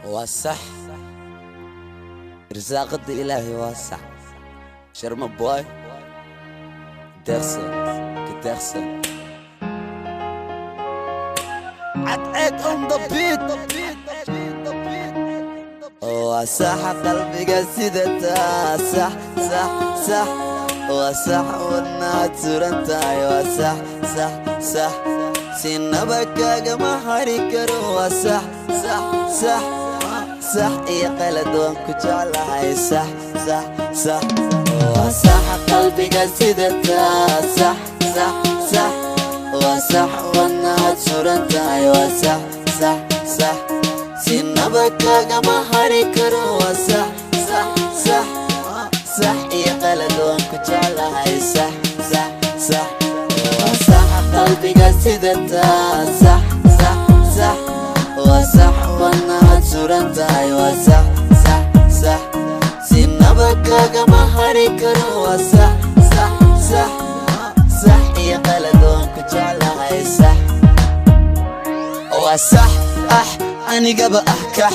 Waa sax, irsaaqada Ilaahay waa sax. Sharma Boy, Deeqsan ka Deeqsan, Cadceed on the beat. Waa sax qalbiga sidataa, sax, sax, sax. Waa sax, wadnaad suran tahay. Waa sax, sax, sax, sinaba kaagama hari karo. Waa sax, sax, sax, sax iyo qalad waan ku jeclahay. Sax, sax, sax. Waa sax qalbiga sidataa, sax, sax, sax. Waa sax, wadnaad suran tahay. Waa sax, sax, sax, sinaba kaagama hari karo. Waa sax, sax, sax, sax iyo qalad waan ku jeclahay. Sax, sax, sax. Waa sax qalbiga sidataa, sax, sax, sax. Waa sax, wadnaad suran tahay. Waa sax, sax, sax, sinaba kaagama hari karo. Waa sax, sax, sax, sax iyo qalad waan ku jeclahay. Sax, waa sax. Ah, anigaba ah kax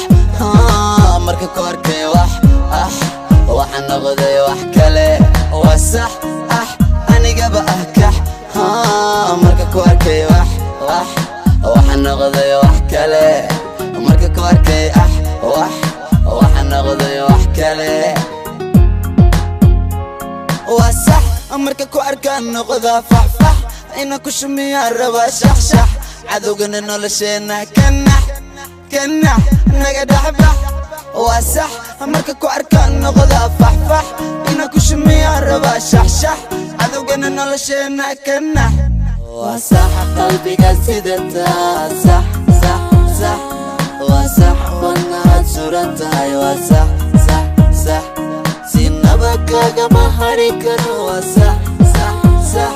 marka ku arkay wax ah, waxaan noqday wax kale. Waa sax. Ah, anigaba ah kax marka ku arkay wax wax, waxaan noqday wax kale. Marka ku arkay ah wax, waxaan noqday wax kale. Waa sax, marka ku arkaan noqdaa faxfax, ina ku shumiyaan rabaa shaxshax. Cadowgana nolosheenna kanax kanax, naga dhexbax. Waa sax, marka ku arkaan noqdaa faxfax, ina ku shumiyaan rabaa shaxshax. Cadowgana nolosheenna kanax. Waa sax qalbiga sidataa, sax, sax, sax. Waa sax, wadnaad suran tahay. Waa sax, sax, sax, sinaba kaagama hari karo. Waa sax, sax, sax,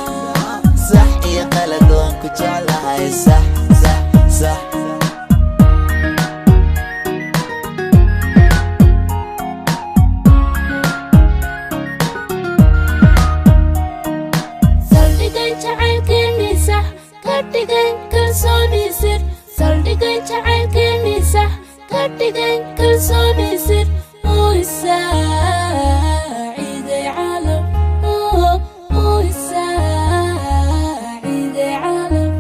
sax iyo qalad waan ku jeclahay. Sax, sax, sax. Saldhigay jacaylkeennii sax, ka dhigay kalsooni sir. Saldhigay jacaylkeennii sax, ka dhigay kalsooni sir. Uu isaaciiday caalam, uu isaaciiday caalam.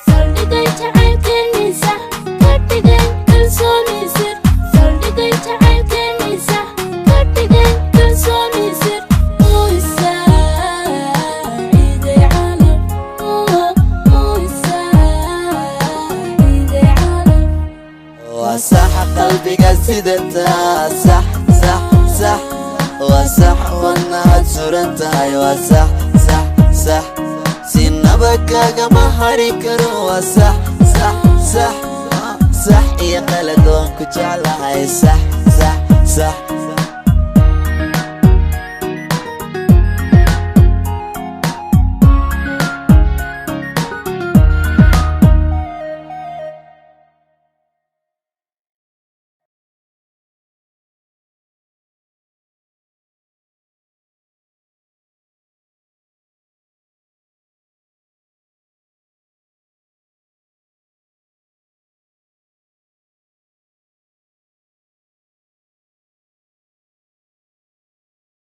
Saldhigay jacaylkeennii sax, ka dhigay kalsooni sir. Saldhigay jacaylkeennii sax, ka dhigay kalsooni sir. Uu isaaciiday caalam, uu isaaciiday caalam. Waa sax qalbiga sidataa, sax, sax, sax. Waa sax, wadnaad suran tahay. Waa sax, sax, sax, sinaba kaagama hari karo. Waa sax, sax, sax, sax iyo qalad waan ku jeclahay. Sax, sax, sax.